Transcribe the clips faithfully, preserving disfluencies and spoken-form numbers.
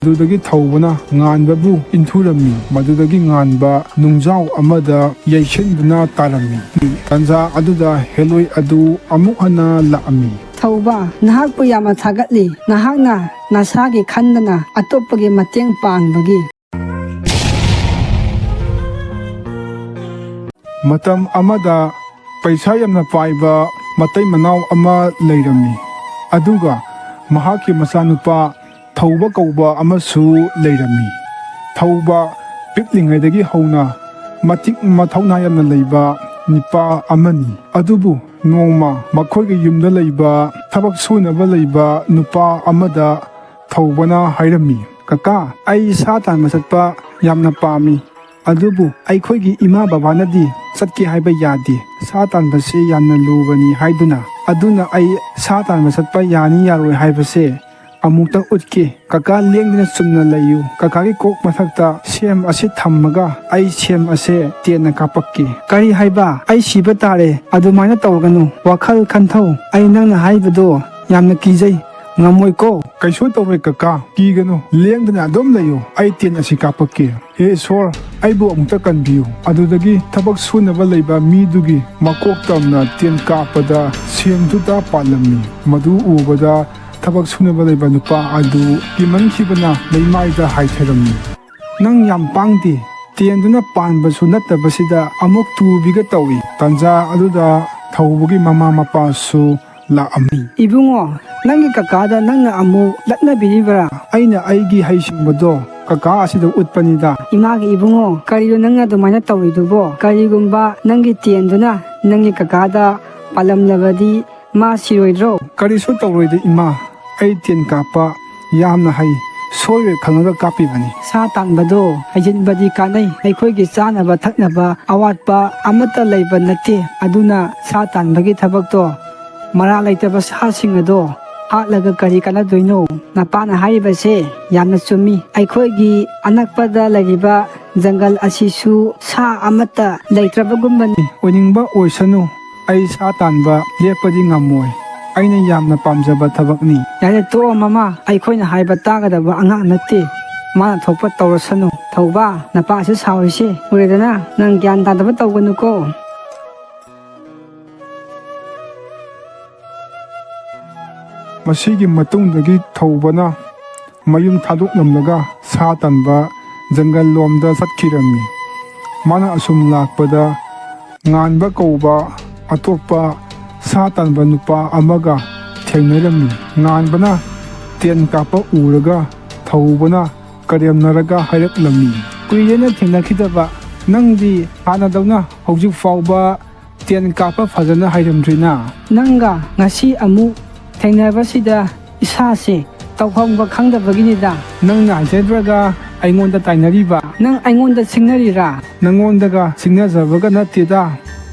ꯑꯗꯨꯗꯒꯤ ꯊꯧꯕꯅ ꯉꯥꯟꯕꯕꯨ ꯏꯟꯊꯨꯔꯝꯃꯤ꯫ ꯃꯗꯨꯗꯒꯤ ꯉꯥꯟꯕ ꯅꯨꯡꯖꯥꯎ ꯑꯃꯗ ꯌꯩꯁꯤꯟꯗꯨꯅ ꯇꯥꯔꯝꯃꯤ꯫ ꯇꯥꯟꯖꯥ ꯑꯗꯨꯗ ꯍꯦꯂꯣꯏ ꯑꯗꯨ ꯑꯃꯨꯛ ꯍꯟꯅ ꯂꯥꯛꯑꯝꯃꯤ꯫ "ꯊꯧꯕ, ꯅꯍꯥꯛꯄꯨ ꯌꯥꯝꯅ ꯊꯥꯒꯠꯂꯤ꯫ ꯅꯍꯥꯛꯅ ꯅꯁꯥꯒꯤ ꯈꯟꯗꯅ ꯑꯇꯣꯞꯄꯒꯤ ꯃꯇꯦꯡ ꯄꯥꯡꯕꯒꯤ"꯫ ꯃꯇꯝ ꯑꯃꯗ ꯄꯩꯁꯥ ꯌꯥꯝꯅ ꯄꯥꯏꯕ ꯃꯇꯩ ꯃꯅꯥꯎ ꯑꯃ ꯂꯩꯔꯝꯃꯤ꯫ ꯑꯗꯨꯒ ꯃꯍꯥꯛꯀꯤ ꯃꯆꯥꯅꯨꯄꯥ ꯊꯧꯕ ꯀꯧꯕ ꯑꯃꯁꯨ ꯂꯩꯔꯝꯃꯤ꯫ ꯊꯧꯕ ꯄꯤꯛꯂꯤꯉꯩꯗꯒꯤ ꯍꯧꯅ ꯃꯇꯤꯛ ꯃꯊꯧꯅꯥ ꯌꯥꯝꯅ ꯂꯩꯕ ꯅꯨꯄꯥ ꯑꯃꯅꯤ꯫ ꯑꯗꯨꯕꯨ ꯅꯣꯡꯃ ꯃꯈꯣꯏꯒꯤ ꯌꯨꯝꯗ ꯂꯩꯕ ꯊꯕꯛ ꯁꯨꯅꯕ ꯂꯩꯕ ꯅꯨꯄꯥ ꯑꯃꯗ ꯊꯧꯕꯅ ꯍꯥꯏꯔꯝꯃꯤ, "ꯀꯀꯥ, ꯑꯩ ꯁꯥ ꯇꯥꯟꯕ ꯆꯠꯄ ꯌꯥꯝꯅ ꯄꯥꯝꯃꯤ꯫ ꯑꯗꯨꯕꯨ ꯑꯩꯈꯣꯏꯒꯤ ꯏꯃꯥ ꯕꯕꯥꯅꯗꯤ ꯆꯠꯀꯦ ꯍꯥꯏꯕ ꯌꯥꯗꯦ꯫ ꯁꯥ ꯇꯥꯟꯕꯁꯤ ꯌꯥꯝꯅ ꯂꯨꯕꯅꯤ ꯍꯥꯏꯗꯨꯅ꯫ ꯑꯗꯨꯅ ꯑꯩ ꯁꯥ ꯇꯥꯟꯕ ꯆꯠꯄ ꯌꯥꯅꯤ ꯌꯥꯔꯣꯏ ꯍꯥꯏꯕꯁꯦ ꯑꯃꯨꯛꯇꯪ ꯎꯠꯀꯦ꯫ ꯀꯀꯥ ꯂꯦꯡꯗꯅ ꯆꯨꯝꯅ ꯂꯩꯌꯨ꯫ ꯀꯀꯥꯒꯤ ꯀꯣꯛ ꯃꯊꯛꯇ ꯁꯦꯝ ꯑꯁꯤ ꯊꯝꯃꯒ ꯑꯩ ꯁꯦꯝ ꯑꯁꯦ ꯇꯦꯟꯅ ꯀꯥꯞꯄꯛꯀꯦ"꯫ "ꯀꯔꯤ ꯍꯥꯏꯕ? ꯑꯩ ꯁꯤꯕ ꯇꯥꯔꯦ꯫ ꯑꯗꯨꯃꯥꯏꯅ ꯇꯧꯒꯅꯨ꯫ ꯋꯥꯈꯜ ꯈꯟꯊꯧ꯫ ꯑꯩ ꯅꯪꯅ ꯍꯥꯏꯕꯗꯣ ꯌꯥꯝꯅ ꯀꯤꯖꯩ꯫ ꯉꯝꯃꯣꯏꯀꯣ"꯫ "ꯀꯩꯁꯨ ꯇꯧꯔꯣꯏ ꯀꯀꯥ, ꯀꯤꯒꯅꯨ꯫ ꯂꯦꯡꯗꯅ ꯑꯗꯨꯝ ꯂꯩꯌꯨ꯫ ꯑꯩ ꯇꯦꯟ ꯑꯁꯤ ꯀꯥꯞꯄꯛꯀꯦ꯫ ꯍꯦ ꯏꯁꯣꯔ, ꯑꯩꯕꯨ ꯑꯃꯨꯛꯇ ꯀꯟꯕꯤꯌꯨ"꯫ ꯑꯗꯨꯗꯒꯤ ꯊꯕꯛ ꯁꯨꯅꯕ ꯂꯩꯕ ꯃꯤꯗꯨꯒꯤ ꯃꯀꯣꯛ ꯇꯝꯅ ꯇꯦꯟ ꯀꯥꯞꯄꯗ ꯁꯦꯝꯗꯨꯗ ꯄꯥꯜꯂꯝꯃꯤ꯫ ꯃꯗꯨ ꯎꯕꯗ ꯊꯕꯛ ꯁꯨꯅꯕ ꯂꯩꯕ ꯅꯨꯄꯥ ꯑꯗꯨ ꯀꯤꯃꯟꯈꯤꯕꯅ ꯂꯩꯃꯥꯏꯗ ꯍꯥꯏꯊꯔꯝꯃꯤ꯫ "ꯅꯪ ꯌꯥꯝ ꯄꯥꯡꯗꯦ꯫ ꯇꯦꯟꯗꯨꯅ ꯄꯥꯟꯕꯁꯨ ꯅꯠꯇꯕꯁꯤꯗ ꯑꯃꯨꯛ ꯇꯨꯕꯤꯒ ꯇꯧꯏ"꯫ ꯇꯥꯟꯖꯥ ꯑꯗꯨꯗ ꯊꯧꯕꯒꯤ ꯃꯃꯥ ꯃꯄꯥꯁꯨ ꯂꯥꯛꯑꯝꯃꯤ꯫ "ꯏꯕꯨꯡꯉꯣ, ꯅꯪꯒꯤ ꯀꯀꯥꯗ ꯅꯪꯅ ꯑꯃꯨꯛ ꯂꯛꯅꯕꯤꯔꯤꯕ꯭ꯔꯥ?" "ꯑꯩꯅ ꯑꯩꯒꯤ ꯍꯩꯁꯤꯡꯕꯗꯣ ꯀꯀꯥ ꯑꯁꯤꯗ ꯎꯠꯄꯅꯤꯗ"꯫ "ꯏꯃꯥꯒꯤ ꯏꯕꯨꯡꯉꯣ, ꯀꯔꯤꯅꯣ ꯅꯪꯅ ꯑꯗꯨꯃꯥꯏꯅ ꯇꯧꯔꯤꯗꯨꯕꯣ? ꯀꯔꯤꯒꯨꯝꯕ ꯅꯪꯒꯤ ꯇꯦꯟꯗꯨꯅ ꯅꯪꯒꯤ ꯀꯀꯥꯗ ꯄꯥꯜꯂꯝꯂꯕꯗꯤ ꯃꯥ ꯁꯤꯔꯣꯏꯗ꯭ꯔꯣ?" "ꯀꯔꯤꯁꯨ ꯇꯧꯔꯣꯏꯗ ꯏꯃꯥ, ꯑꯩ ꯇꯦꯟ ꯀꯥꯞꯄ ꯌꯥꯝꯅ ꯍꯩ꯫ ꯁꯣꯏꯔꯣꯏ ꯈꯪꯉꯒ ꯀꯥꯞꯄꯤꯕꯅꯤ"꯫ "ꯁꯥ ꯇꯥꯟꯕꯗꯣ ꯍꯩꯖꯤꯟꯕꯗꯤ ꯀꯥꯟꯅꯩ꯫ ꯑꯩꯈꯣꯏꯒꯤ ꯆꯥꯅꯕ ꯊꯛꯅꯕ ꯑꯋꯥꯠꯄ ꯑꯃꯠꯇ ꯂꯩꯕ ꯅꯠꯇꯦ꯫ ꯑꯗꯨꯅ ꯁꯥ ꯇꯥꯟꯕꯒꯤ ꯊꯕꯛꯇꯣ ꯃꯔꯥ ꯂꯩꯇꯕ ꯁꯥꯁꯤꯡ ꯑꯗꯣ ꯍꯥꯠꯂꯒ ꯀꯔꯤ ꯀꯥꯟꯅꯗꯣꯏꯅꯣ? ꯅꯄꯥꯅ ꯍꯥꯏꯔꯤꯕꯁꯦ ꯌꯥꯝꯅ ꯆꯨꯝꯃꯤ꯫ ꯑꯩꯈꯣꯏꯒꯤ ꯑꯅꯛꯄꯗ ꯂꯩꯔꯤꯕ ꯖꯪꯒꯜ ꯑꯁꯤꯁꯨ ꯁꯥ ꯑꯃꯠꯇ ꯂꯩꯇ꯭ꯔꯕꯒꯨꯝꯕꯅꯤ"꯫ "ꯑꯣꯏꯅꯤꯡꯕ ꯑꯣꯏꯁꯅꯨ, ꯑꯩ ꯁꯥ ꯇꯥꯟꯕ ꯂꯦꯞꯄꯗꯤ ꯉꯝꯃꯣꯏ"꯫ ꯑꯩꯅ ꯌꯥꯝꯅ ꯄꯥꯝꯖꯕ ꯊꯕꯛꯅꯤ꯫ ꯌꯥꯔꯦ, ꯇꯣꯛꯑꯣ ꯃꯃꯥ, ꯑꯩꯈꯣꯏꯅ ꯍꯥꯏꯕ ꯇꯥꯒꯗꯕ ꯑꯉꯥꯡ ꯅꯠꯇꯦ꯫ ꯃꯥꯅ ꯊꯣꯛꯄ ꯇꯧꯔꯁꯅꯨ꯫ ꯊꯧꯕ, ꯅꯄꯥꯁꯤ ꯁꯥꯎꯔꯤꯁꯦ ꯎꯔꯦꯗꯅ, ꯅꯪ ꯒ꯭ꯌꯥꯟ ꯇꯥꯗꯕ ꯇꯧꯒꯅꯨꯀꯣ꯫ ꯃꯁꯤꯒꯤ ꯃꯇꯨꯡꯗꯒꯤ ꯊꯧꯕꯅ ꯃꯌꯨꯝ ꯊꯥꯗꯣꯛꯂꯝꯂꯒ ꯁꯥ ꯇꯥꯟꯕ ꯖꯪꯒꯜ ꯂꯣꯝꯗ ꯆꯠꯈꯤꯔꯝꯃꯤ꯫ ꯃꯥꯅ ꯑꯁꯨꯝ ꯂꯥꯛꯄꯗ ꯉꯥꯟꯕ ꯀꯧꯕ ꯑꯇꯣꯞꯄ ꯁꯥ ꯇꯥꯟꯕ ꯅꯨꯄꯥ ꯑꯃꯒ ꯊꯦꯡꯅꯔꯝꯃꯤ꯫ ꯉꯥꯟꯕꯅ ꯇꯦꯟ ꯀꯥꯞꯄ ꯎꯔꯒ ꯊꯧꯕꯅ ꯀꯔꯦꯝꯅꯔꯒ ꯍꯥꯏꯔꯛꯂꯝꯃꯤ, "ꯀꯨꯏꯔꯦꯅ ꯊꯦꯡꯅꯈꯤꯗꯕ, ꯅꯪꯗꯤ ꯍꯥꯟꯅꯗꯧꯅ ꯍꯧꯖꯤꯛ ꯐꯥꯎꯕ ꯇꯦꯟ ꯀꯥꯞꯄ ꯐꯖꯅ ꯍꯩꯔꯝꯗ꯭ꯔꯤꯅ?" "ꯅꯪꯒ ꯉꯁꯤ ꯑꯃꯨꯛ ꯊꯦꯡꯅꯕꯁꯤꯗ ꯏꯁꯥꯁꯦ ꯇꯧꯐꯝꯒ ꯈꯪꯗꯕꯒꯤꯅꯤꯗ꯫" "ꯅꯪꯅ ꯍꯩꯖꯗ꯭ꯔꯒ ꯑꯩꯉꯣꯟꯗ ꯇꯥꯏꯅꯔꯤꯕ?" "ꯅꯪ ꯑꯩꯉꯣꯟꯗ ꯁꯤꯡꯅꯔꯤꯔꯥ?" "ꯅꯪꯉꯣꯟꯗꯒ ꯁꯤꯡꯅꯖꯕꯒ ꯅꯠꯇꯦꯗ,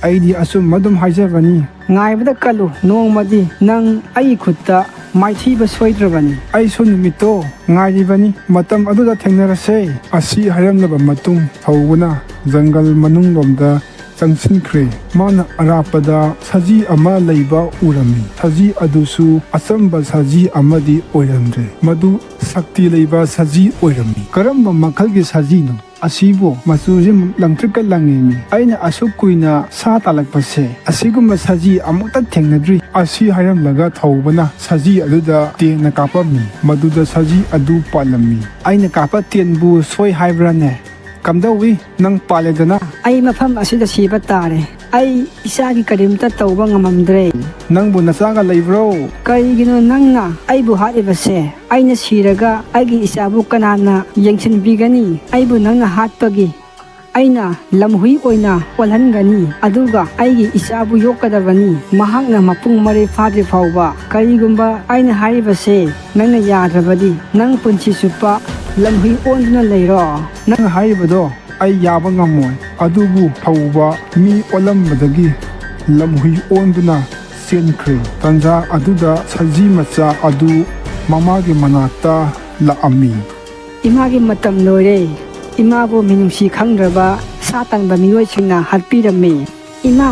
ꯑꯩꯗꯤ ꯑꯆꯨꯝꯕ ꯑꯗꯨꯝ ꯍꯥꯏꯖꯕꯅꯤ꯫" "ꯉꯥꯏꯕꯗ ꯀꯜꯂꯨ, ꯅꯣꯡꯃꯗꯤ ꯅꯪ ꯑꯩꯒꯤ ꯈꯨꯠꯇ ꯃꯥꯏꯊꯤꯕ ꯁꯣꯏꯗ꯭ꯔꯕꯅꯤ꯫" "ꯑꯩꯁꯨ ꯅꯨꯃꯤꯠꯇꯣ ꯉꯥꯏꯔꯤꯕꯅꯤ, ꯃꯇꯝ ꯑꯗꯨꯗ ꯊꯦꯡꯅꯔꯁꯦ꯫" ꯑꯁꯤ ꯍꯥꯏꯔꯝꯂꯕ ꯃꯇꯨꯡ ꯊꯧꯕꯅ ꯖꯪꯒꯜ ꯃꯅꯨꯡꯂꯣꯝꯗ ꯆꯪꯁꯤꯟꯈ꯭ꯔꯦ꯫ ꯃꯥꯅ ꯑꯔꯥꯞꯄꯗ ꯁꯖꯤ ꯑꯃ ꯂꯩꯕ ꯎꯔꯝꯃꯤ꯫ ꯁꯖꯤ ꯑꯗꯨꯁꯨ ꯑꯆꯝꯕ ꯁꯖꯤ ꯑꯃꯗꯤ ꯑꯣꯏꯔꯝꯗ꯭ꯔꯦ꯫ ꯃꯗꯨ ꯁꯛꯇꯤ ꯂꯩꯕ ꯁꯖꯤ ꯑꯣꯏꯔꯝꯃꯤ꯫ "ꯀꯔꯝꯕ ꯃꯈꯜꯒꯤ ꯁꯖꯤꯅꯣ? ꯑꯁꯤꯕꯨ ꯃꯆꯨꯁꯤ ꯂꯪꯇ꯭ꯔꯤꯛꯀ ꯂꯪꯉꯤꯃꯤ꯫ ꯑꯩꯅ ꯑꯁꯨꯛ ꯀꯨꯏꯅ ꯁꯥ ꯇꯥꯜꯂꯛꯄꯁꯦ ꯑꯁꯤꯒꯨꯝꯕ ꯁꯖꯤ ꯑꯃꯨꯛꯇ ꯊꯦꯡꯅꯗ꯭ꯔꯤ꯫" ꯑꯁꯤ ꯍꯥꯏꯔꯝꯂꯒ ꯊꯧꯕꯅ ꯁꯖꯤ ꯑꯗꯨꯗ ꯇꯦꯟꯅ ꯀꯥꯞꯄꯝꯃꯤ꯫ ꯃꯗꯨꯗ ꯁꯖꯤ ꯑꯗꯨ ꯄꯥꯜꯂꯝꯃꯤ꯫ "ꯑꯩꯅ ꯀꯥꯞꯄ ꯇꯦꯟꯕꯨ ꯁꯣꯏ ꯍꯥꯏꯕ꯭ꯔꯥꯅꯦ? ꯀꯝꯗꯧꯏ, ꯅꯪ ꯄꯥꯜꯂꯦꯗꯅ?" "ꯑꯩ ꯃꯐꯝ ꯑꯁꯤꯗ ꯁꯤꯕ ꯇꯥꯔꯦ꯫ ꯑꯩ ꯏꯆꯥꯒꯤ ꯀꯔꯤꯝꯇ ꯇꯧꯕ ꯉꯝꯃꯝꯗ꯭ꯔꯦ꯫" "ꯅꯪꯕꯨ ꯅꯆꯥꯒ ꯂꯩꯕ꯭ꯔꯣ?" "ꯀꯔꯤꯒꯤꯅꯣ ꯅꯪꯅ ꯑꯩꯕꯨ ꯍꯥꯠꯂꯤꯕꯁꯦ? ꯑꯩꯅ ꯁꯤꯔꯒ ꯑꯩꯒꯤ ꯏꯆꯥꯕꯨ ꯀꯅꯥꯅ ꯌꯦꯡꯁꯤꯟꯕꯤꯒꯅꯤ? ꯑꯩꯕꯨ ꯅꯪꯅ ꯍꯥꯠꯄꯒꯤ ꯑꯩꯅ ꯂꯝꯍꯨꯏ ꯑꯣꯏꯅ ꯑꯣꯜꯍꯟꯒꯅꯤ, ꯑꯗꯨꯒ ꯑꯩꯒꯤ ꯏꯆꯥꯕꯨ ꯌꯣꯛꯀꯗꯕꯅꯤ꯫ ꯃꯍꯥꯛꯅ ꯃꯄꯨꯡ ꯃꯔꯩ ꯐꯥꯗ꯭ꯔꯤ ꯐꯥꯎꯕ꯫ ꯀꯔꯤꯒꯨꯝꯕ ꯑꯩꯅ ꯍꯥꯏꯔꯤꯕꯁꯦ ꯅꯪꯅ ꯌꯥꯗ꯭ꯔꯕꯗꯤ, ꯅꯪ ꯄꯨꯟꯁꯤ ꯆꯨꯞꯄ ꯂꯝꯍꯨꯏ ꯑꯣꯟꯗꯨꯅ ꯂꯩꯔꯣ꯫" "ꯅꯪꯅ ꯍꯥꯏꯔꯤꯕꯗꯣ ꯑꯩ ꯌꯥꯕ ꯉꯝꯃꯣꯏ꯫" ꯑꯗꯨꯕꯨ ꯊꯧꯕ ꯃꯤ ꯑꯣꯜꯂꯝꯕꯗꯒꯤ ꯂꯝꯍꯨꯏ ꯑꯣꯟꯗꯨꯅ ꯆꯦꯟꯈ꯭ꯔꯦ꯫ ꯇꯟꯖꯥ ꯑꯗꯨꯗ ꯁꯖꯤ ꯃꯆꯥ ꯑꯗꯨ ꯃꯃꯥꯒꯤ ꯃꯅꯥꯛꯇ ꯂꯥꯛꯑꯝꯃꯤ꯫ "ꯏꯃꯥꯒꯤ ꯃꯇꯝ ꯂꯣꯏꯔꯦ꯫ ꯏꯃꯥꯕꯨ ꯃꯤꯅꯨꯡꯁꯤ ꯈꯪꯗ꯭ꯔꯕ ꯁꯥ ꯇꯟꯕ ꯃꯤꯑꯣꯏꯁꯤꯡꯅ ꯍꯥꯠꯄꯤꯔꯝꯃꯤ꯫" "ꯏꯃꯥ,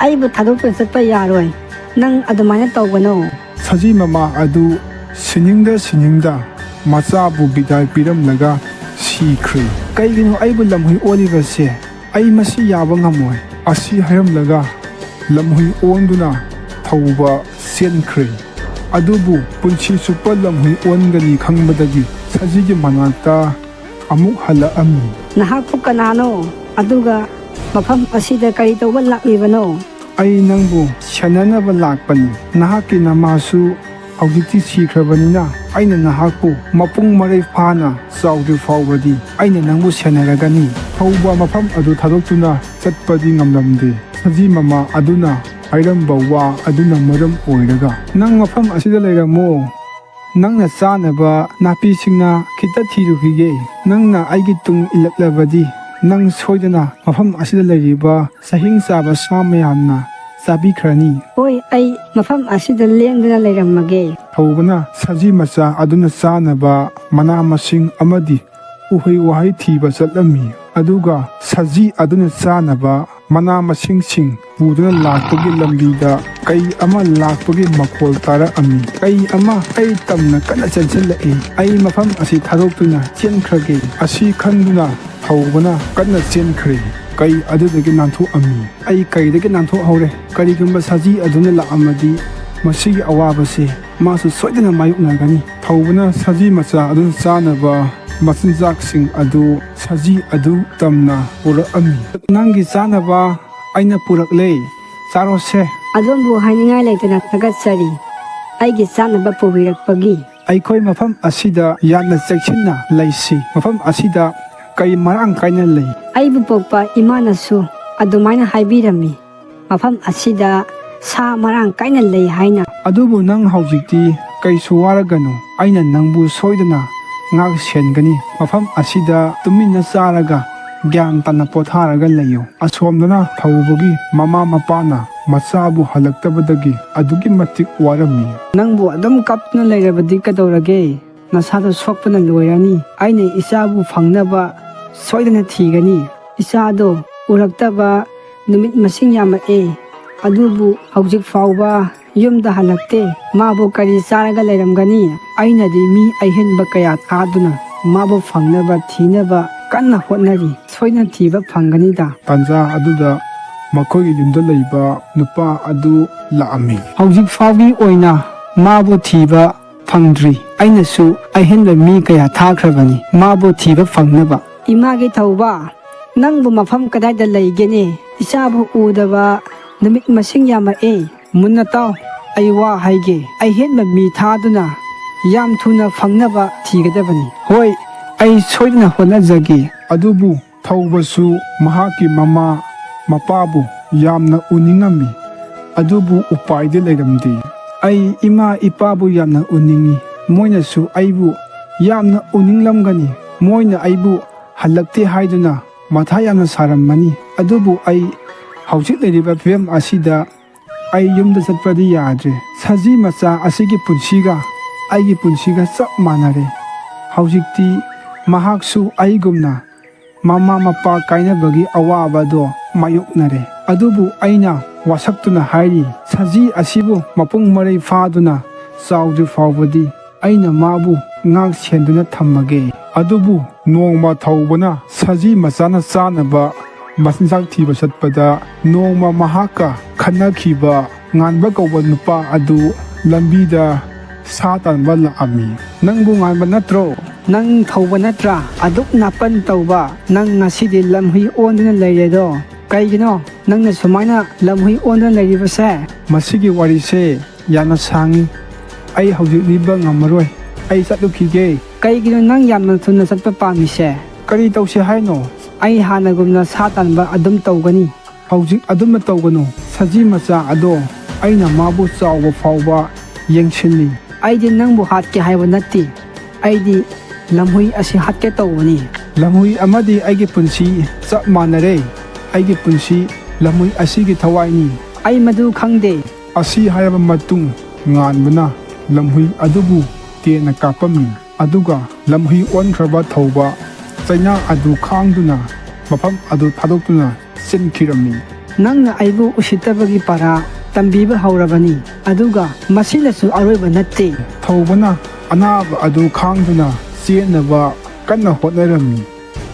ꯑꯩꯕꯨ ꯊꯥꯗꯣꯛꯇꯨꯅ ꯆꯠꯄ ꯌꯥꯔꯣꯏ꯫ ꯅꯪ ꯑꯗꯨꯃꯥꯏꯅ ꯇꯧꯒꯅꯣ꯫ ꯁꯖꯤ ꯃꯃꯥ ꯑꯗꯨ ꯁꯤꯅꯤꯡꯗ ꯁꯤꯅꯤꯡꯗ ꯃꯆꯥꯕꯨ ꯕꯤꯗꯥꯏ ꯄꯤꯔꯝꯂꯒ ꯁꯤꯈ꯭ꯔꯦ꯫ "ꯀꯩꯒꯤꯅꯣ ꯑꯩꯕꯨ ꯂꯝꯍꯨꯏ ꯑꯣꯜꯂꯤꯕꯁꯦ? ꯑꯩ ꯃꯁꯤ ꯌꯥꯕ ꯉꯝꯃꯣꯏ" ꯑꯁꯤ ꯍꯥꯏꯔꯝꯂꯒ ꯂꯝꯍꯨꯏ ꯑꯣꯟꯗꯨꯅ ꯊꯧꯕ ꯆꯦꯟꯈ꯭ꯔꯦ꯫ ꯑꯗꯨꯕꯨ ꯄꯨꯟꯁꯤ ꯆꯨꯞꯄ ꯂꯝꯍꯨꯏ ꯑꯣꯟꯒꯅꯤ ꯈꯪꯕꯗꯒꯤ ꯁꯖꯤꯒꯤ ꯃꯅꯥꯛꯇ ꯑꯃꯨꯛ ꯍꯜꯂꯛꯑꯝꯃꯤ꯫ "ꯅꯍꯥꯛꯄꯨ ꯀꯅꯥꯅꯣ? ꯑꯗꯨꯒ ꯃꯐꯝ ꯑꯁꯤꯗ ꯀꯔꯤ ꯇꯧꯕ ꯂꯥꯛꯂꯤꯕꯅꯣ?" "ꯑꯩ ꯅꯪꯕꯨ ꯁꯦꯟꯅꯅꯕ ꯂꯥꯛꯄꯅꯤ꯫ ꯅꯍꯥꯛꯀꯤ ꯅꯃꯥꯁꯨ ꯍꯧꯖꯤꯛꯇꯤ ꯁꯤꯈ꯭ꯔꯕꯅꯤꯅ, ꯑꯩꯅ ꯅꯍꯥꯛꯄꯨ ꯃꯄꯨꯡ ꯃꯔꯩ ꯐꯥꯅ ꯆꯥꯎꯗ꯭ꯔꯤ ꯐꯥꯎꯕꯗꯤ ꯑꯩꯅ ꯅꯪꯕꯨ ꯁꯦꯟꯅꯔꯒꯅꯤ" ꯊꯧꯕ ꯃꯐꯝ ꯑꯗꯨ ꯊꯥꯗꯣꯛꯇꯨꯅ ꯆꯠꯄꯗꯤ ꯉꯝꯂꯝꯗꯦ꯫ ꯁꯖꯤ ꯃꯃꯥ ꯑꯗꯨꯅ ꯍꯥꯏꯔꯝꯕ ꯋꯥ ꯑꯗꯨꯅ ꯃꯔꯝ ꯑꯣꯏꯔꯒ, "ꯅꯪ ꯃꯐꯝ ꯑꯁꯤꯗ ꯂꯩꯔꯝꯃꯣ꯫ ꯅꯪꯅ ꯆꯥꯅꯕ ꯅꯥꯄꯤꯁꯤꯡꯅ ꯈꯤꯇ ꯊꯤꯔꯨꯈꯤꯒꯦ꯫ ꯅꯪꯅ ꯑꯩꯒꯤ ꯇꯨꯡ ꯏꯜꯂꯛꯂꯕꯗꯤ, ꯅꯪ ꯁꯣꯏꯗꯅ ꯃꯐꯝ ꯑꯁꯤꯗ ꯂꯩꯔꯤꯕ ꯆꯍꯤꯡ ꯆꯥꯕ ꯁꯥ ꯃꯌꯥꯝꯅ ꯆꯥꯕꯤꯈ꯭ꯔꯅꯤ"꯫ "ꯍꯣꯏ, ꯑꯩ ꯃꯐꯝ ꯑꯁꯤꯗ ꯂꯦꯡꯗꯅ ꯂꯩꯔꯝꯃꯒꯦ"꯫ ꯊꯧꯕꯅ ꯁꯖꯤ ꯃꯆꯥ ꯑꯗꯨꯅ ꯆꯥꯅꯕ ꯃꯅꯥ ꯃꯁꯤꯡ ꯑꯃꯗꯤ ꯎꯍꯩ ꯋꯥꯍꯩ ꯊꯤꯕ ꯆꯠꯂꯝꯃꯤ꯫ ꯑꯗꯨꯒ ꯁꯖꯤ ꯑꯗꯨꯅ ꯆꯥꯅꯕ ꯃꯅꯥ ꯃꯁꯤꯡꯁꯤꯡ ꯄꯨꯗꯨꯅ ꯂꯥꯛꯄꯒꯤ ꯂꯝꯕꯤꯗ ꯀꯩ ꯑꯃ ꯂꯥꯛꯄꯒꯤ ꯃꯈꯣꯜ ꯇꯥꯔꯛꯑꯝꯃꯤ꯫ "ꯀꯩ ꯑꯃ ꯑꯩ ꯇꯝꯅ ꯀꯟꯅ ꯆꯦꯟꯁꯤꯜꯂꯛꯏ꯫ ꯑꯩ ꯃꯐꯝ ꯑꯁꯤ ꯊꯥꯗꯣꯛꯇꯨꯅ ꯆꯦꯟꯈ꯭ꯔꯒꯦ" ꯑꯁꯤ ꯈꯟꯗꯨꯅ ꯊꯧꯕꯅ ꯀꯟꯅ ꯆꯦꯟꯈ꯭ꯔꯦ꯫ ꯀꯩ ꯑꯗꯨꯗꯒꯤ ꯅꯥꯟꯊꯣꯛꯑꯝꯃꯤ꯫ "ꯑꯩ ꯀꯩꯗꯒꯤ ꯅꯥꯟꯊꯣꯛꯍꯧꯔꯦ꯫ ꯀꯔꯤꯒꯨꯝꯕ ꯁꯖꯤ ꯑꯗꯨꯅ ꯂꯥꯛꯑꯝꯃꯗꯤ, ꯃꯁꯤꯒꯤ ꯑꯋꯥꯕꯁꯦ ꯃꯥꯁꯨ ꯁꯣꯏꯗꯅ ꯃꯥꯌꯣꯛꯅꯒꯅꯤ"꯫ ꯊꯧꯕꯅ ꯁꯖꯤ ꯃꯆꯥ ꯑꯗꯨꯅ ꯆꯥꯅꯕ ꯃꯆꯤꯟꯖꯥꯛꯁꯤꯡ ꯑꯗꯨ ꯁꯖꯤ ꯑꯗꯨ ꯇꯝꯅ ꯄꯨꯔꯛꯑꯝꯃꯤ꯫ "ꯅꯪꯒꯤ ꯆꯥꯅꯕ ꯑꯩꯅ ꯄꯨꯔꯛꯂꯦ, ꯆꯥꯔꯣꯁꯦ"꯫ "ꯑꯗꯣꯝꯕꯨ ꯍꯥꯏꯅꯤꯡꯉꯥꯏ ꯂꯩꯇꯅ ꯊꯥꯒꯠꯆꯔꯤ, ꯑꯩꯒꯤ ꯆꯥꯅꯕ ꯄꯨꯕꯤꯔꯛꯄꯒꯤ"꯫ "ꯑꯩꯈꯣꯏ ꯃꯐꯝ ꯑꯁꯤꯗ ꯌꯥꯝꯅ ꯆꯦꯛꯁꯤꯟꯅ ꯂꯩꯁꯤ꯫ ꯃꯐꯝ ꯑꯁꯤꯗ ꯀꯩ ꯃꯔꯥꯡ ꯀꯥꯏꯅ ꯂꯩ"꯫ "ꯑꯩꯕꯨ ꯄꯣꯛꯄ ꯏꯃꯥꯅꯁꯨ ꯑꯗꯨꯃꯥꯏꯅ ꯍꯥꯏꯕꯤꯔꯝꯃꯤ꯫ ꯃꯐꯝ ꯑꯁꯤꯗ ꯁꯥ ꯃꯔꯥꯡ ꯀꯥꯏꯅ ꯂꯩ ꯍꯥꯏꯅ"꯫ "ꯑꯗꯨꯕꯨ ꯅꯪ ꯍꯧꯖꯤꯛꯇꯤ ꯀꯩꯁꯨ ꯋꯥꯔꯒꯅꯨ꯫ ꯑꯩꯅ ꯅꯪꯕꯨ ꯁꯣꯏꯗꯅ ꯉꯥꯛ ꯁꯦꯟꯒꯅꯤ꯫ ꯃꯐꯝ ꯑꯁꯤꯗ ꯇꯨꯃꯤꯟꯅ ꯆꯥꯔꯒ ꯒ꯭ꯌꯥꯟ ꯇꯥꯅ ꯄꯣꯊꯥꯔꯒ ꯂꯩꯌꯨ"꯫ ꯑꯁꯣꯝꯗꯅ ꯊꯧꯕꯒꯤ ꯃꯃꯥ ꯃꯄꯥꯅ ꯃꯆꯥꯕꯨ ꯍꯜꯂꯛꯇꯕꯗꯒꯤ ꯑꯗꯨꯛꯀꯤ ꯃꯇꯤꯛ ꯋꯥꯔꯝꯃꯤ꯫ "ꯅꯪꯕꯨ ꯑꯗꯨꯝ ꯀꯞꯇꯨꯅ ꯂꯩꯔꯕꯗꯤ ꯀꯩꯗꯧꯔꯒꯦ? ꯅꯁꯥꯗꯣ ꯁꯣꯛꯄꯅ ꯂꯣꯏꯔꯅꯤ꯫ ꯑꯩꯅ ꯏꯆꯥꯕꯨ ꯐꯪꯅꯕ ꯁꯣꯏꯗꯅ ꯊꯤꯒꯅꯤ꯫ ꯏꯆꯥꯗꯣ ꯎꯔꯛꯇꯕ ꯅꯨꯃꯤꯠ ꯃꯁꯤꯡ ꯌꯥꯝꯃꯛꯑꯦ꯫ ꯑꯗꯨꯕꯨ ꯍꯧꯖꯤꯛ ꯐꯥꯎꯕ ꯌꯨꯝꯗ ꯍꯜꯂꯛꯇꯦ꯫ ꯃꯥꯕꯨ ꯀꯔꯤ ꯆꯥꯔꯒ ꯂꯩꯔꯝꯒꯅꯤ? ꯑꯩꯅꯗꯤ ꯃꯤ ꯑꯍꯦꯟꯕ ꯀꯌꯥ ꯊꯥꯗꯨꯅ ꯃꯥꯕꯨ ꯐꯪꯅꯕ ꯊꯤꯅꯕ ꯀꯟꯅ ꯍꯣꯠꯅꯔꯤ꯫ ꯁꯣꯏꯗꯅ ꯊꯤꯕ ꯐꯪꯒꯅꯤꯗ꯫ ꯇꯥꯟꯖꯥ ꯑꯗꯨꯗ ꯃꯈꯣꯏꯒꯤ ꯌꯨꯝꯗ ꯂꯩꯕ ꯅꯨꯄꯥ ꯑꯗꯨ ꯂꯥꯛꯑꯝꯃꯤ꯫ ꯍꯧꯖꯤꯛ ꯐꯥꯎꯒꯤ ꯑꯣꯏꯅ ꯃꯥꯕꯨ ꯊꯤꯕ ꯐꯪꯗ꯭ꯔꯤ꯫ ꯑꯩꯅꯁꯨ ꯑꯍꯦꯟꯕ ꯃꯤ ꯀꯌꯥ ꯊꯥꯈ꯭ꯔꯕꯅꯤ ꯃꯥꯕꯨ ꯊꯤꯕ ꯐꯪꯅꯕ꯫ ꯏꯃꯥꯒꯤ ꯊꯧꯕ, ꯅꯪꯕꯨ ꯃꯐꯝ ꯀꯗꯥꯏꯗ ꯂꯩꯒꯦꯅꯦ? ꯏꯆꯥꯕꯨ ꯎꯗꯕ ꯅꯨꯃꯤꯠ ꯃꯁꯤꯡ ꯌꯥꯝꯃꯛꯑꯦ꯫ ꯃꯨꯟꯅ ꯇꯥꯎ, ꯑꯩ ꯋꯥ ꯍꯥꯏꯒꯦ꯫ ꯑꯍꯦꯟꯕ ꯃꯤ ꯊꯥꯗꯨꯅ ꯌꯥꯝ ꯊꯨꯅ ꯐꯪꯅꯕ ꯊꯤꯒꯗꯕꯅꯤ꯫ ꯍꯣꯏ, ꯑꯩ ꯁꯣꯏꯗꯅ ꯍꯣꯠꯅꯖꯒꯦ꯫ ꯑꯗꯨꯕꯨ ꯊꯧꯕꯁꯨ ꯃꯍꯥꯛꯀꯤ ꯃꯃꯥ ꯃꯄꯥꯕꯨ ꯌꯥꯝꯅ ꯎꯅꯤꯡꯉꯝꯃꯤ꯫ ꯑꯗꯨꯕꯨ ꯎꯄꯥꯏꯗꯤ ꯂꯩꯔꯝꯗꯦ꯫ ꯑꯩ ꯏꯃꯥ ꯏꯄꯥꯕꯨ ꯌꯥꯝꯅ ꯎꯅꯤꯡꯉꯤ꯫ ꯃꯣꯏꯅꯁꯨ ꯑꯩꯕꯨ ꯌꯥꯝꯅ ꯎꯅꯤꯡꯂꯝꯒꯅꯤ꯫ ꯃꯣꯏꯅ ꯑꯩꯕꯨ ꯍꯜꯂꯛꯇꯦ ꯍꯥꯏꯗꯨꯅ ꯃꯊꯥ ꯌꯥꯝꯅ ꯁꯥꯔꯝꯃꯅꯤ꯫ ꯑꯗꯨꯕꯨ ꯑꯩ ꯍꯧꯖꯤꯛ ꯂꯩꯔꯤꯕ ꯐꯤꯕꯝ ꯑꯁꯤꯗ ꯑꯩ ꯌꯨꯝꯗ ꯆꯠꯄꯗꯤ ꯌꯥꯗ꯭ꯔꯦ꯫ ꯁꯖꯤ ꯃꯆꯥ ꯑꯁꯤꯒꯤ ꯄꯨꯟꯁꯤꯒ ꯑꯩꯒꯤ ꯄꯨꯟꯁꯤꯒ ꯆꯞ ꯃꯥꯟꯅꯔꯦ꯫ ꯍꯧꯖꯤꯛꯇꯤ ꯃꯍꯥꯛꯁꯨ ꯑꯩꯒꯨꯝꯅ ꯃꯃꯥ ꯃꯄꯥ ꯀꯥꯏꯅꯕꯒꯤ ꯑꯋꯥꯕꯗꯣ ꯃꯥꯌꯣꯛꯅꯔꯦ꯫ ꯑꯗꯨꯕꯨ ꯑꯩꯅ ꯋꯥꯁꯛꯇꯨꯅ ꯍꯥꯏꯔꯤ, ꯁꯖꯤ ꯑꯁꯤꯕꯨ ꯃꯄꯨꯡ ꯃꯔꯩ ꯐꯥꯗꯨꯅ ꯆꯥꯎꯗ꯭ꯔꯤ ꯐꯥꯎꯕꯗꯤ ꯑꯩꯅ ꯃꯥꯕꯨ ꯉꯥꯛ ꯁꯦꯟꯗꯨꯅ ꯊꯝꯃꯒꯦ꯫ ꯑꯗꯨꯕꯨ ꯅꯣꯡꯃ ꯊꯧꯕꯅ ꯁꯖꯤ ꯃꯆꯥꯅ ꯆꯥꯅꯕ ꯃꯆꯤꯟꯖꯥꯛ ꯊꯤꯕ ꯆꯠꯄꯗ ꯅꯣꯡꯃ ꯃꯍꯥꯛꯀ ꯈꯠꯅꯈꯤꯕ ꯉꯥꯟꯕ ꯀꯧꯕ ꯅꯨꯄꯥ ꯑꯗꯨ ꯂꯝꯕꯤꯗ ꯁꯥ ꯇꯥꯟꯕ ꯂꯥꯛꯑꯝꯃꯤ꯫ "ꯅꯪꯕꯨ ꯉꯥꯟꯕ ꯅꯠꯇ꯭ꯔꯣ? ꯅꯪ ꯊꯧꯕ ꯅꯠꯇ꯭ꯔꯥ? ꯑꯗꯨꯛ ꯅꯥꯄꯟ ꯇꯧꯕ ꯅꯪ ꯉꯁꯤꯗꯤ ꯂꯝꯍꯨꯏ ꯑꯣꯟꯗꯨꯅ ꯂꯩꯔꯦꯗꯣ꯫ ꯀꯩꯒꯤꯅꯣ ꯅꯪꯅ ꯁꯨꯃꯥꯏꯅ ꯂꯝꯍꯨꯏ ꯑꯣꯟꯗꯨꯅ ꯂꯩꯔꯤꯕꯁꯦ?" "ꯃꯁꯤꯒꯤ ꯋꯥꯔꯤꯁꯦ ꯌꯥꯝꯅ ꯁꯥꯡꯉꯤ꯫ ꯑꯩ ꯍꯧꯖꯤꯛ ꯂꯤꯕ ꯉꯝꯃꯔꯣꯏ꯫ ꯑꯩ ꯆꯠꯂꯨꯈꯤꯒꯦ꯫" "ꯀꯩꯒꯤꯅꯣ ꯅꯪ ꯌꯥꯝꯅ ꯊꯨꯅ ꯆꯠꯄ ꯄꯥꯝꯃꯤꯁꯦ?" "ꯀꯔꯤ ꯇꯧꯁꯦ ꯍꯥꯏꯅꯣ?" "ꯑꯩ ꯍꯥꯟꯅꯒꯨꯝꯅ ꯁꯥ ꯇꯥꯟꯕ ꯑꯗꯨꯝ ꯇꯧꯒꯅꯤ꯫" "ꯍꯧꯖꯤꯛ ꯑꯗꯨꯝꯅ ꯇꯧꯒꯅꯨ꯫ ꯁꯖꯤ ꯃꯆꯥ ꯑꯗꯣ ꯑꯩꯅ ꯃꯥꯕꯨ ꯆꯥꯎꯕ ꯐꯥꯎꯕ ꯌꯦꯡꯁꯤꯜꯂꯤ꯫" "ꯑꯩꯗꯤ ꯅꯪꯕꯨ ꯍꯥꯠꯀꯦ ꯍꯥꯏꯕ ꯅꯠꯇꯦ꯫ ꯑꯩꯗꯤ ꯂꯝꯍꯨꯏ ꯑꯁꯤ ꯍꯥꯠꯀꯦ ꯇꯧꯕꯅꯤ꯫" "ꯂꯝꯍꯨꯏ ꯑꯃꯗꯤ ꯑꯩꯒꯤ ꯄꯨꯟꯁꯤ ꯆꯞ ꯃꯥꯟꯅꯔꯦ꯫ ꯑꯩꯒꯤ ꯄꯨꯟꯁꯤ ꯂꯝꯍꯨꯏ ꯑꯁꯤꯒꯤ ꯊꯋꯥꯏꯅꯤ꯫" "ꯑꯩ ꯃꯗꯨ ꯈꯪꯗꯦ꯫" ꯑꯁꯤ ꯍꯥꯏꯔꯕ ꯃꯇꯨꯡ ꯉꯥꯟꯕꯅ ꯂꯝꯍꯨꯏ ꯑꯗꯨꯕꯨ ꯇꯦꯟꯅ ꯀꯥꯞꯄꯝꯃꯤ꯫ ꯑꯗꯨꯒ ꯂꯝꯍꯨꯏ ꯑꯣꯟꯈ꯭ꯔꯕ ꯊꯧꯕ ꯆꯩꯅꯥ ꯑꯗꯨ ꯈꯥꯡꯗꯨꯅ ꯃꯐꯝ ꯑꯗꯨ ꯊꯥꯗꯣꯛꯇꯨꯅ ꯆꯦꯟꯈꯤꯔꯝꯃꯤ꯫ ꯅꯪꯅ ꯑꯩꯕꯨ ꯎꯁꯤꯠꯇꯕꯒꯤ ꯄꯔꯥ ꯇꯝꯕꯤꯕ ꯍꯧꯔꯕꯅꯤ, ꯑꯗꯨꯒ ꯃꯁꯤꯅꯁꯨ ꯑꯔꯣꯏꯕ ꯅꯠꯇꯦ꯫ ꯊꯧꯕꯅ ꯑꯅꯥꯕ ꯑꯗꯨ ꯈꯥꯡꯗꯨꯅ ꯆꯦꯟꯅꯕ ꯀꯟꯅ ꯍꯣꯠꯅꯔꯝꯃꯤ,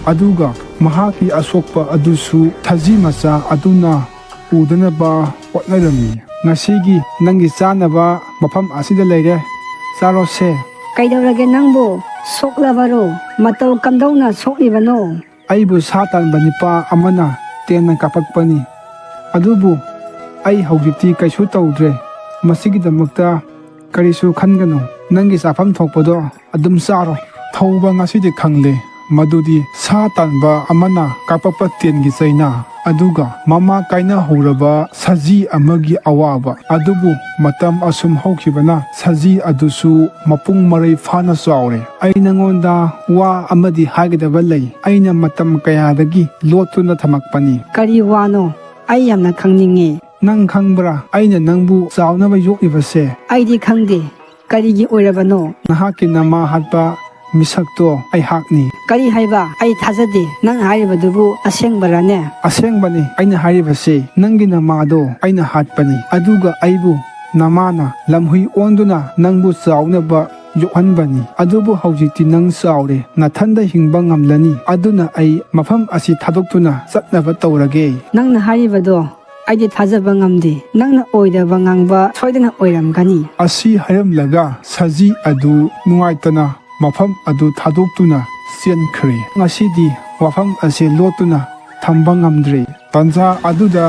ꯑꯗꯨꯒ ꯃꯍꯥꯛꯀꯤ ꯑꯁꯣꯛꯄ ꯑꯗꯨꯁꯨ ꯁꯖꯤ ꯃꯆꯥ ꯑꯗꯨꯅ ꯎꯗꯅꯕ ꯍꯣꯠꯅꯔꯝꯃꯤ꯫ "ꯉꯁꯤꯒꯤ ꯅꯪꯒꯤ ꯆꯥꯅꯕ ꯃꯐꯝ ꯑꯁꯤꯗ ꯂꯩꯔꯦ, ꯆꯥꯔꯣꯁꯦ"꯫ "ꯀꯩꯗꯧꯔꯒꯦ ꯅꯪꯕꯨ? ꯁꯣꯛꯂꯕꯔꯣ? ꯃꯇꯧ ꯀꯝꯗꯧꯅ ꯁꯣꯛꯂꯤꯕꯅꯣ?" "ꯑꯩꯕꯨ ꯁꯥ ꯇꯥꯟꯕ ꯅꯨꯄꯥ ꯑꯃꯅ ꯇꯦꯟꯅ ꯀꯥꯞꯄꯛꯄꯅꯤ, ꯑꯗꯨꯕꯨ ꯑꯩ ꯍꯧꯖꯤꯛꯇꯤ ꯀꯩꯁꯨ ꯇꯧꯗ꯭ꯔꯦ꯫ ꯃꯁꯤꯒꯤꯗꯃꯛꯇ ꯀꯔꯤꯁꯨ ꯈꯟꯒꯅꯨ꯫ ꯅꯪꯒꯤ ꯆꯥꯐꯝ ꯊꯣꯛꯄꯗꯣ ꯑꯗꯨꯝ ꯆꯥꯔꯣ"꯫ ꯊꯧꯕ ꯉꯁꯤꯗꯤ ꯈꯪꯂꯦ ꯃꯗꯨꯗꯤ ꯁꯥ ꯇꯥꯟꯕ ꯑꯃꯅ ꯀꯥꯞꯄꯛꯄ ꯇꯦꯟꯒꯤ ꯆꯩꯅꯥ, ꯑꯗꯨꯒ ꯃꯃꯥ ꯀꯥꯏꯅꯍꯧꯔꯕ ꯁꯖꯤ ꯑꯃꯒꯤ ꯑꯋꯥꯕ꯫ ꯑꯗꯨꯕꯨ ꯃꯇꯝ ꯑꯁꯨꯝ ꯍꯧꯈꯤꯕꯅ ꯁꯖꯤ ꯑꯗꯨꯁꯨ ꯃꯄꯨꯡ ꯃꯔꯩ ꯐꯥꯅ ꯆꯥꯎꯔꯦ꯫ "ꯑꯩ ꯅꯉꯣꯟꯗ ꯋꯥ ꯑꯃꯗꯤ ꯍꯥꯏꯒꯗꯕ ꯂꯩ꯫ ꯑꯩꯅ ꯃꯇꯝ ꯀꯌꯥꯗꯒꯤ ꯂꯣꯠꯇꯨꯅ ꯊꯝꯃꯛꯄꯅꯤ"꯫ "ꯀꯔꯤ ꯋꯥꯅꯣ? ꯑꯩ ꯌꯥꯝꯅ ꯈꯪꯅꯤꯡꯉꯤ"꯫ "ꯅꯪ ꯈꯪꯕ꯭ꯔꯥ, ꯑꯩꯅ ꯅꯪꯕꯨ ꯆꯥꯎꯅꯕ ꯌꯣꯛꯂꯤꯕꯁꯦ?" "ꯑꯩꯗꯤ ꯈꯪꯗꯦ꯫ ꯀꯔꯤꯒꯤ ꯑꯣꯏꯔꯕꯅꯣ?" "ꯅꯍꯥꯛꯀꯤ ꯅꯃꯥ ꯍꯥꯠꯄ ꯃꯤꯁꯛꯇꯣ ꯑꯩꯍꯥꯛꯅꯤ"꯫ "ꯀꯔꯤ ꯍꯥꯏꯕ? ꯑꯩ ꯊꯥꯖꯗꯦ꯫ ꯅꯪ ꯍꯥꯏꯔꯤꯕꯗꯨꯕꯨ ꯑꯁꯦꯡꯕꯔꯅꯦ?" "ꯑꯁꯦꯡꯕꯅꯤ꯫ ꯑꯩꯅ ꯍꯥꯏꯔꯤꯕꯁꯤ ꯅꯪꯒꯤ ꯅꯃꯥꯗꯣ ꯑꯩꯅ ꯍꯥꯠꯄꯅꯤ, ꯑꯗꯨꯒ ꯑꯩꯕꯨ ꯅꯃꯥꯅ ꯂꯝꯍꯨꯏ ꯑꯣꯟꯗꯨꯅ ꯅꯪꯕꯨ ꯆꯥꯎꯅꯕ ꯌꯣꯛꯍꯟꯕꯅꯤ꯫ ꯑꯗꯨꯕꯨ ꯍꯧꯖꯤꯛꯇꯤ ꯅꯪ ꯆꯥꯎꯔꯦ, ꯅꯊꯟꯗ ꯍꯤꯡꯕ ꯉꯝꯂꯅꯤ꯫ ꯑꯗꯨꯅ ꯑꯩ ꯃꯐꯝ ꯑꯁꯤ ꯊꯥꯗꯣꯛꯇꯨꯅ ꯆꯠꯅꯕ ꯇꯧꯔꯒꯦ"꯫ "ꯅꯪꯅ ꯍꯥꯏꯔꯤꯕꯗꯣ ꯑꯩꯗꯤ ꯊꯥꯖꯕ ꯉꯝꯗꯦ꯫ ꯅꯪꯅ ꯑꯣꯏꯗꯕ ꯉꯥꯡꯕ ꯁꯣꯏꯗꯅ ꯑꯣꯏꯔꯝꯒꯅꯤ"꯫ ꯑꯁꯤ ꯍꯥꯏꯔꯝꯂꯒ ꯁꯖꯤ ꯑꯗꯨ ꯅꯨꯡꯉꯥꯏꯇꯅ ꯃꯐꯝ ꯑꯗꯨ ꯊꯥꯗꯣꯛꯇꯨꯅ ꯆꯦꯟꯈ꯭ꯔꯦ꯫ ꯉꯁꯤꯗꯤ ꯋꯥꯐꯝ ꯑꯁꯤ ꯂꯣꯠꯇꯨꯅ ꯊꯝꯕ ꯉꯝꯗ꯭ꯔꯦ꯫ ꯇꯥꯟꯖꯥ ꯑꯗꯨꯗ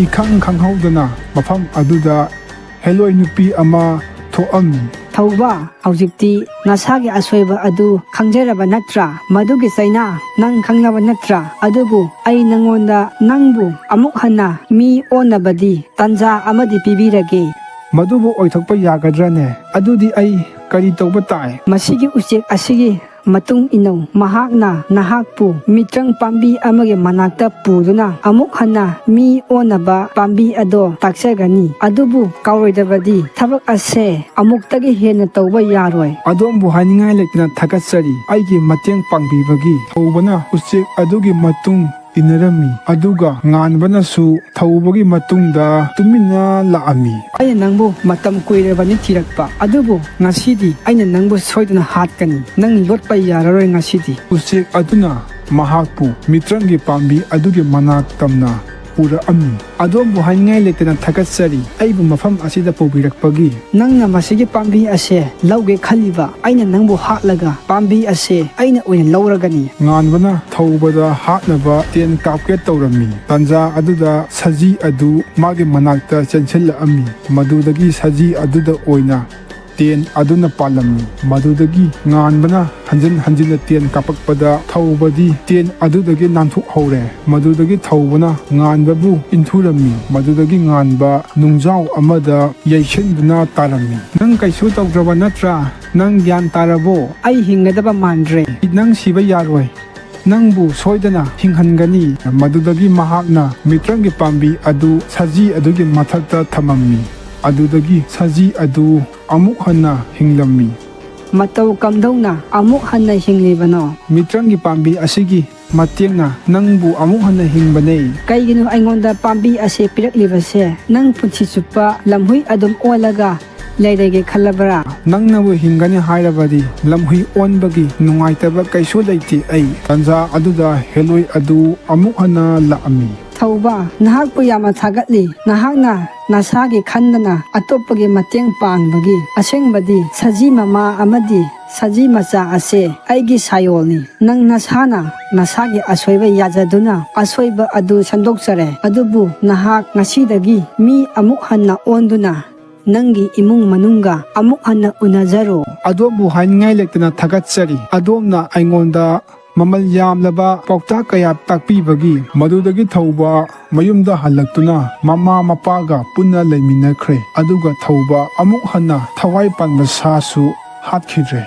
ꯏꯈꯪ ꯈꯪꯍꯧꯗꯅ ꯃꯐꯝ ꯑꯗꯨꯗ ꯍꯦꯂꯣꯏ ꯅꯨꯄꯤ ꯑꯃ ꯊꯣꯛꯑꯝꯃꯤ꯫ "ꯊꯧꯕ, ꯍꯧꯖꯤꯛꯇꯤ ꯅꯁꯥꯒꯤ ꯑꯁꯣꯏꯕ ꯑꯗꯨ ꯈꯪꯖꯔꯕ ꯅꯠꯇ꯭ꯔꯥ? ꯃꯗꯨꯒꯤ ꯆꯩꯅꯥ ꯅꯪ ꯈꯪꯂꯕ ꯅꯠꯇ꯭ꯔꯥ? ꯑꯗꯨꯕꯨ ꯑꯩ ꯅꯉꯣꯟꯗ ꯅꯪꯕꯨ ꯑꯃꯨꯛ ꯍꯟꯅ ꯃꯤ ꯑꯣꯟꯅꯕꯗꯤ ꯇꯥꯟꯖꯥ ꯑꯃꯗꯤ ꯄꯤꯕꯤꯔꯒꯦ"꯫ "ꯃꯗꯨꯕꯨ ꯑꯣꯏꯊꯣꯛꯄ ꯌꯥꯒꯗ꯭ꯔꯅꯦ? ꯑꯗꯨꯗꯤ ꯑꯩ ꯀꯔꯤ ꯇꯧꯕ ꯇꯥꯏ?" "ꯃꯁꯤꯒꯤ ꯎꯆꯦꯛ ꯑꯁꯤꯒꯤ ꯃꯇꯨꯡ ꯏꯟꯅꯧ꯫ ꯃꯍꯥꯛꯅ ꯅꯍꯥꯛꯄꯨ ꯃꯤꯇ꯭ꯔꯪ ꯄꯥꯝꯕꯤ ꯑꯃꯒꯤ ꯃꯅꯥꯛꯇ ꯄꯨꯗꯨꯅ ꯑꯃꯨꯛ ꯍꯟꯅ ꯃꯤ ꯑꯣꯟꯅꯕ ꯄꯥꯝꯕꯤ ꯑꯗꯣ ꯇꯥꯛꯆꯒꯅꯤ꯫ ꯑꯗꯨꯕꯨ ꯀꯥꯎꯔꯣꯏꯗꯕꯗꯤ, ꯊꯕꯛ ꯑꯁꯦ ꯑꯃꯨꯛꯇꯒꯤ ꯍꯦꯟꯅ ꯇꯧꯕ ꯌꯥꯔꯣꯏ"꯫ "ꯑꯗꯣꯝꯕꯨ ꯍꯥꯏꯅꯤꯡꯉꯥꯏ ꯂꯩꯇꯅ ꯊꯥꯒꯠꯆꯔꯤ, ꯑꯩꯒꯤ ꯃꯇꯦꯡ ꯄꯥꯡꯕꯤꯕꯒꯤ"꯫ ꯊꯧꯕꯅ ꯎꯆꯦꯛ ꯑꯗꯨꯒꯤ ꯃꯇꯨꯡ ꯏꯟꯅꯔꯝꯃꯤ꯫ ꯑꯗꯨꯒ ꯉꯥꯟꯕꯅꯁꯨ ꯊꯧꯕꯒꯤ ꯃꯇꯨꯡꯗ ꯇꯨꯃꯤꯟꯅ ꯂꯥꯛꯑꯝꯃꯤ꯫ "ꯑꯩꯅ ꯅꯪꯕꯨ ꯃꯇꯝ ꯀꯨꯏꯔꯕꯅꯤ ꯊꯤꯔꯛꯄ, ꯑꯗꯨꯕꯨ ꯉꯁꯤꯗꯤ ꯑꯩꯅ ꯅꯪꯕꯨ ꯁꯣꯏꯗꯅ ꯍꯥꯠꯀꯅꯤ꯫ ꯅꯪ ꯂꯣꯠꯄ ꯌꯥꯔꯔꯣꯏ ꯉꯁꯤꯗꯤ"꯫ ꯎꯆꯦꯛ ꯑꯗꯨꯅ ꯃꯍꯥꯛꯄꯨ ꯃꯤꯇ꯭ꯔꯪꯒꯤ ꯄꯥꯝꯕꯤ ꯑꯗꯨꯒꯤ ꯃꯅꯥꯛ ꯇꯝꯅ ꯄꯨꯔꯛꯑꯝꯃꯤ꯫ "ꯑꯗꯣꯝꯕꯨ ꯍꯥꯏꯅꯤꯡꯉꯥꯏ ꯂꯩꯇꯅ ꯊꯥꯒꯠꯆꯔꯤ꯫ ꯑꯩꯕꯨ ꯃꯐꯝ ꯑꯁꯤꯗ ꯄꯨꯕꯤꯔꯛꯄꯒꯤ꯫ ꯅꯪꯅ ꯃꯁꯤꯒꯤ ꯄꯥꯝꯕꯤ ꯑꯁꯦ ꯂꯧꯒꯦ ꯈꯜꯂꯤꯕ, ꯑꯩꯅ ꯅꯪꯕꯨ ꯍꯥꯠꯂꯒ ꯄꯥꯝꯕꯤ ꯑꯁꯦ ꯑꯩꯅ ꯑꯣꯏꯅ ꯂꯧꯔꯒꯅꯤ"꯫ ꯉꯥꯟꯕꯅ ꯊꯧꯕꯗ ꯍꯥꯠꯅꯕ ꯇꯦꯟ ꯀꯥꯞꯀꯦ ꯇꯧꯔꯝꯃꯤ꯫ ꯇꯥꯟꯖꯥ ꯑꯗꯨꯗ ꯁꯖꯤ ꯑꯗꯨ ꯃꯥꯒꯤ ꯃꯅꯥꯛꯇ ꯆꯦꯟꯁꯤꯜꯂꯛꯑꯝꯃꯤ꯫ ꯃꯗꯨꯗꯒꯤ ꯁꯖꯤ ꯑꯗꯨꯗ ꯑꯣꯏꯅ ꯇꯦꯟ ꯑꯗꯨꯅ ꯄꯥꯜꯂꯝꯃꯤ꯫ ꯃꯗꯨꯗꯒꯤ ꯉꯥꯟꯕꯅ ꯍꯟꯖꯤꯟ ꯍꯟꯖꯤꯟꯅ ꯇꯦꯟ ꯀꯥꯞꯄꯛꯄꯗ ꯊꯧꯕꯗꯤ ꯇꯦꯟ ꯑꯗꯨꯗꯒꯤ ꯅꯥꯟꯊꯣꯛꯍꯧꯔꯦ꯫ ꯃꯗꯨꯗꯒꯤ ꯊꯧꯕꯅ ꯉꯥꯟꯕꯕꯨ ꯏꯟꯊꯨꯔꯝꯃꯤ꯫ ꯃꯗꯨꯗꯒꯤ ꯉꯥꯟꯕ ꯅꯨꯡꯖꯥꯎ ꯑꯃꯗ ꯌꯩꯁꯤꯟꯗꯨꯅ ꯇꯥꯔꯝꯃꯤ꯫ "ꯅꯪ ꯀꯩꯁꯨ ꯇꯧꯗ꯭ꯔꯕ ꯅꯠꯇ꯭ꯔꯥ? ꯅꯪ ꯒ꯭ꯌꯥꯟ ꯇꯥꯔꯕꯣ? ꯑꯩ ꯍꯤꯡꯒꯗꯕ ꯃꯥꯟꯗ꯭ꯔꯦ꯫ ꯅꯪ ꯁꯤꯕ ꯌꯥꯔꯣꯏ꯫ ꯅꯪꯕꯨ ꯁꯣꯏꯗꯅ ꯍꯤꯡꯍꯟꯒꯅꯤ"꯫ ꯃꯗꯨꯗꯒꯤ ꯃꯍꯥꯛꯅ ꯃꯤꯇ꯭ꯔꯪꯒꯤ ꯄꯥꯝꯕꯤ ꯑꯗꯨ ꯁꯖꯤ ꯑꯗꯨꯒꯤ ꯃꯊꯛꯇ ꯊꯝꯃꯝꯃꯤ꯫ ꯑꯗꯨꯗꯒꯤ ꯁꯖꯤ ꯑꯗꯨ ꯑꯃꯨꯛ ꯍꯟꯅ ꯍꯤꯡꯂꯝꯃꯤ꯫ "ꯃꯇꯧ ꯀꯝꯗꯧꯅ ꯑꯃꯨꯛ ꯍꯟꯅ ꯍꯤꯡꯂꯤꯕꯅꯣ?" "ꯃꯤꯇ꯭ꯔꯪꯒꯤ ꯄꯥꯝꯕꯤ ꯑꯁꯤꯒꯤ ꯃꯇꯦꯡꯅ ꯅꯪꯕꯨ ꯑꯃꯨꯛ ꯍꯟꯅ ꯍꯤꯡꯕꯅꯦ"꯫ "ꯀꯩꯒꯤꯅꯣ ꯑꯩꯉꯣꯟꯗ ꯄꯥꯝꯕꯤ ꯑꯁꯦ ꯄꯤꯔꯛꯂꯤꯕꯁꯦ? ꯅꯪ ꯄꯨꯟꯁꯤ ꯆꯨꯞꯄ ꯂꯝꯍꯨꯏ ꯑꯗꯨꯝ ꯑꯣꯜꯂꯒ ꯂꯩꯔꯒꯦ ꯈꯜꯂꯕ꯭ꯔꯥ?" "ꯅꯪꯅꯕꯨ ꯍꯤꯡꯒꯅꯤ ꯍꯥꯏꯔꯕꯗꯤ ꯂꯝꯍꯨꯏ ꯑꯣꯟꯕꯒꯤ ꯅꯨꯡꯉꯥꯏꯇꯕ ꯀꯩꯁꯨ ꯂꯩꯇꯦ ꯑꯩ"꯫ ꯇꯥꯟꯖꯥ ꯑꯗꯨꯗ ꯍꯦꯂꯣꯏ ꯑꯗꯨ ꯑꯃꯨꯛ ꯍꯟꯅ ꯂꯥꯛꯑꯝꯃꯤ꯫ "ꯊꯧꯕ, ꯅꯍꯥꯛꯄꯨ ꯌꯥꯝꯅ ꯊꯥꯒꯠꯂꯤ꯫ ꯅꯍꯥꯛꯅ ꯅꯁꯥꯒꯤ ꯈꯟꯗꯅ ꯑꯇꯣꯞꯄꯒꯤ ꯃꯇꯦꯡ ꯄꯥꯡꯕꯒꯤ꯫ ꯑꯁꯦꯡꯕꯗꯤ ꯁꯖꯤ ꯃꯃꯥ ꯑꯃꯗꯤ ꯁꯖꯤ ꯃꯆꯥ ꯑꯁꯦ ꯑꯩꯒꯤ ꯁꯥꯌꯣꯜꯅꯤ꯫ ꯅꯪ ꯅꯁꯥꯅ ꯅꯁꯥꯒꯤ ꯑꯁꯣꯏꯕ ꯌꯥꯖꯗꯨꯅ ꯑꯁꯣꯏꯕ ꯑꯗꯨ ꯁꯦꯝꯗꯣꯛꯆꯔꯦ꯫ ꯑꯗꯨꯕꯨ ꯅꯍꯥꯛ ꯉꯁꯤꯗꯒꯤ ꯃꯤ ꯑꯃꯨꯛ ꯍꯟꯅ ꯑꯣꯟꯗꯨꯅ ꯅꯪꯒꯤ ꯏꯃꯨꯡ ꯃꯅꯨꯡꯒ ꯑꯃꯨꯛ ꯍꯟꯅ ꯎꯅꯖꯔꯣ"꯫ "ꯑꯗꯣꯝꯕꯨ ꯍꯥꯏꯅꯤꯡꯉꯥꯏ ꯂꯩꯇꯅ ꯊꯥꯒꯠꯆꯔꯤ꯫ ꯑꯗꯣꯝꯅ ꯑꯩꯉꯣꯟꯗ ꯃꯃꯜ ꯌꯥꯝꯂꯕ ꯄꯥꯎꯇꯥꯛ ꯀꯌꯥ ꯇꯥꯛꯄꯤꯕꯒꯤ"꯫ ꯃꯗꯨꯗꯒꯤ ꯊꯧꯕ ꯃꯌꯨꯝꯗ ꯍꯜꯂꯛꯇꯨꯅ ꯃꯃꯥ ꯃꯄꯥꯒ ꯄꯨꯟꯅ ꯂꯩꯃꯤꯟꯅꯈ꯭ꯔꯦ꯫ ꯑꯗꯨꯒ ꯊꯧꯕ ꯑꯃꯨꯛ ꯍꯟꯅ ꯊꯋꯥꯏ ꯄꯥꯟꯕ ꯁꯥꯁꯨ ꯍꯥꯠꯈꯤꯗ꯭ꯔꯦ꯫